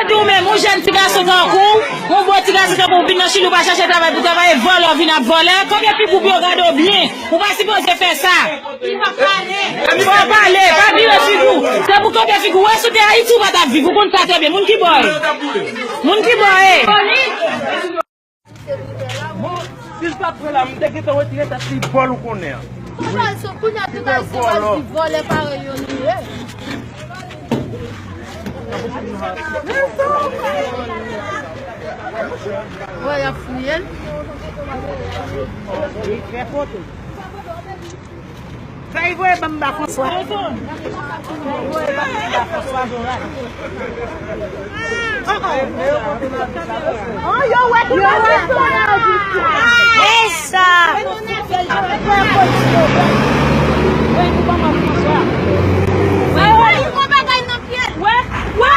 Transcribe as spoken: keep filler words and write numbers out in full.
Ou menm, yon jèn ti gason tankou w, yon bon ti gason tankou w, vin nan Chili, ou pa chache travay pou travay, vòlè w vin ap vòlè. Kanpe figi w byen, w gade w byen. Ou pa sipoze fè sa. Fò w pale, pa vire figi w. Se pou kanpe figi w. Wè si w te Ayiti, ou pa t ap viv. Ou konn sa trè byen. Moun ki bò w ye? Moun ki bò w ye? Bon, si l t ap pran la, m te gentan retire tèt li, vòl ou konnen an. Tout Ayisyen, kounye a tout Ayisyen pral di vòlè parèy yo nou ye. Wè, y ap fouye l. Fèy voye ban m ba Franswa. Voye ban m ba Franswa Zoray. Oh, oh. Oh, yo wè ki yo wè. E sa. Wè, wè, yon bagay nan pye l. Wè, wè.